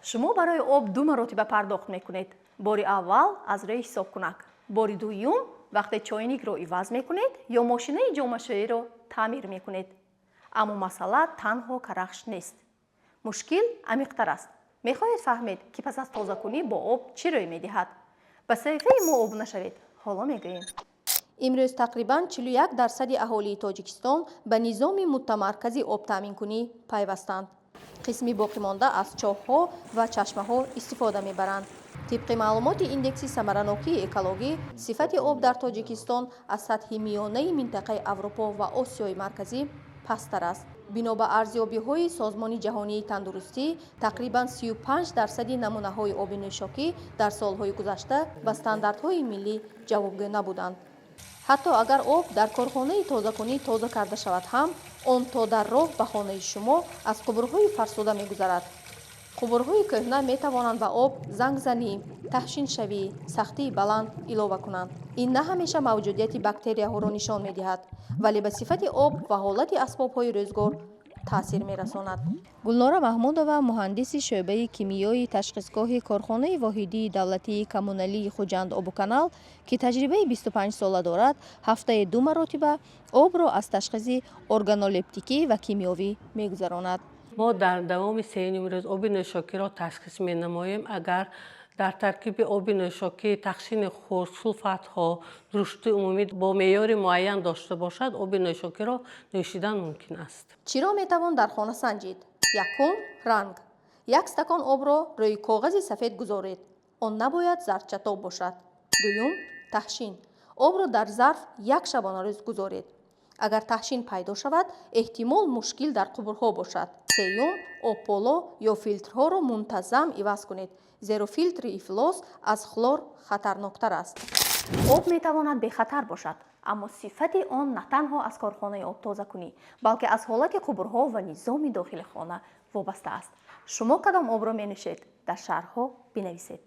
Шумо барои об ду маротиба пардохт мекунед. Бори аввал аз рӯи ҳисобкунак, бори дуюм вақте чойникро иваз мекунед ё мошинаи ҷомашӯиро таъмир мекунед. Аммо масъала танҳо карахш нест, мушкил амиқтар аст. Мехоҳед фаҳмед, ки пас аз тозакунӣ бо об чӣ рӯй медиҳад? Ба саҳифаи мо обуна шавед, ҳоло мегӯем. Имрӯз тақрибан 41 дарсади аҳолии Тоҷикистон ба низоми муттамаркази обтаъминкунӣ пайвастанд. Қисми боқимонда аз чоҳҳо ва чашмаҳо истифода мебаранд. Тибқи маълумоти Индекси самаранокии экологӣ, сифати об дар Тоҷикистон аз сатҳи миёнаи минтақаи Аврупо ва Осиёи Марказӣ пасттар аст. Бино ба арзёбиҳои Созмони Ҷаҳонии Тандурустӣ, тақрибан 35 дарсади намунаҳои оби нӯшокӣ дар солҳои гузашта ба стандартҳои миллӣ ҷавобгӯ набуданд. Ҳатто агар об дар корхонаи тозакунӣ тоза карда шавад ҳам, он то дар роҳ ба хонаи шумо аз қубурҳои фарсуда мегузарад. Қубурҳои кӯҳна метавонанд ба об зангзанӣ, таҳшиншавӣ, сахтии баланд илова кунанд. Ин на ҳамеша мавҷудияти бактерияҳоро нишон медиҳад, вале ба сифати об ва ҳолати асбобҳои рӯзгор таъсир мерасонад. Гулнора Маҳмудова, муҳандиси шӯъбаи кимиёи ташхисгоҳи корхонаи воҳидии давлатии коммуналии Хуҷанд Обуканал, ки таҷрибаи 25сола дорад, ҳафтае ду маротиба обро аз ташхиси органолептикӣ ва кимиёвӣ мегузаронад. Мо дар давоми 3,5 рӯз оби нӯшокиро ташхис менамоем. Агар дар таркиби оби нӯшокӣ таҳшини хурд, сулфатҳо, рушди умумӣ бо меъёри муайян дошта бошад, оби нӯшокиро нӯшидан мумкин аст. Чиро метавон дар хона санҷид? Якум, ранг. Як стакон обро рӯи коғази сафед гузоред, он набояд зардчатоб бошад. Дуюм, таҳшин. Обро дар зарф як шабонарӯз гузоред. Агар таҳшин пайдо шавад, эҳтимол мушкил дар қубурҳо бошад. Сеюм, обполо ё филтрҳоро мунтазам иваз кунед, зеро филтри ифлос аз хлор хатарноктар аст. Об метавонад бехатар бошад, аммо сифати он на танҳо аз корхонаи обтозакунӣ, балки аз ҳолати қубурҳо ва низоми дохили хона вобаста аст. Шумо кадом обро менӯшед? Дар шарҳҳо бинависед.